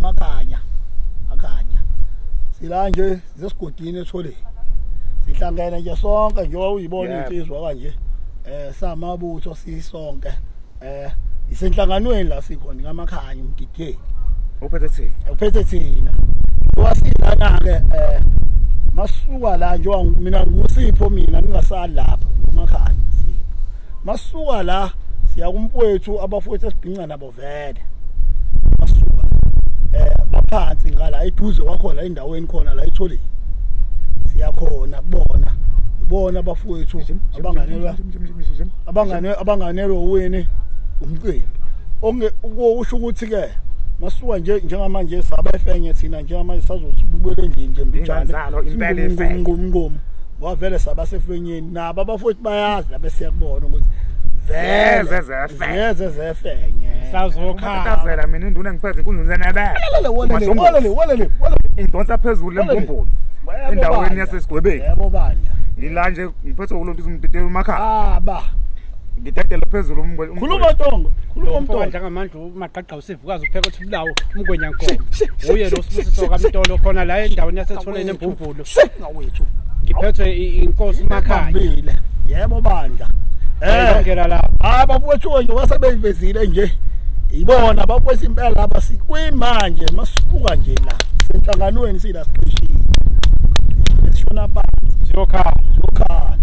Makhanya. Makhanya. Sila nje zesigodini etholeni. Sihlangene nje sonke njengoba uyibona insizwa kanje. Samabutho sisonke. Isenhlanganweni la sikhona kaMakhanya umgideli. Uphethe thina. Uphethe thina. Wasilana ke masuka la njengoba mina ngusipho mina ngingasali lapho kuMakhanya sipho. Masuka la siya kumfowethu abafowethu esibhinca nabo vele. Masuka baphansi ngala eduze kwakhona endaweni khona la etholeni. Siyakhona kubona. Ibona abafowethu abanganelwa abanganelwa wini umcimbi. Onge ukusho ukuthi ke masuka nje njengamanje sabefenye thina njengamanje sazobuyela endlini nje mbijana impela efenye ngomngomo wavele sabasefenyeni nabo abafowethu bayazi labe siyakubona ukuthi vele zeze zefenye sazokhala mina induna ngiphethe inkundla zenebele wolele indonsa phezulu lembumbulu endaweni yasesigwebeni. Yebo bandla ngila nje ngiphethe ukulonto umdedelo emakhaya aba ngidedela phezulu umngwe. Khuluma ntongo, khuluma mntongo. Njengamanje umaqaqqa usivukazi upheka uthi bulawo umngwenya nkomo. Uye lo Sibusiso kaMtolo khona la endaweni yasetholeni embumbulu. Ngawethu. Ngiphethwe inkosi Makhanya. Yebo bandla. Ngela lapha. Hayi bafowethu nje wasebeyivezile nje. Ibona bafowethu impela laba sikwimanje masuka nje la. Senhlanganweni sila siqishile. Sishona phansi. Siyokhala. Siyokhala.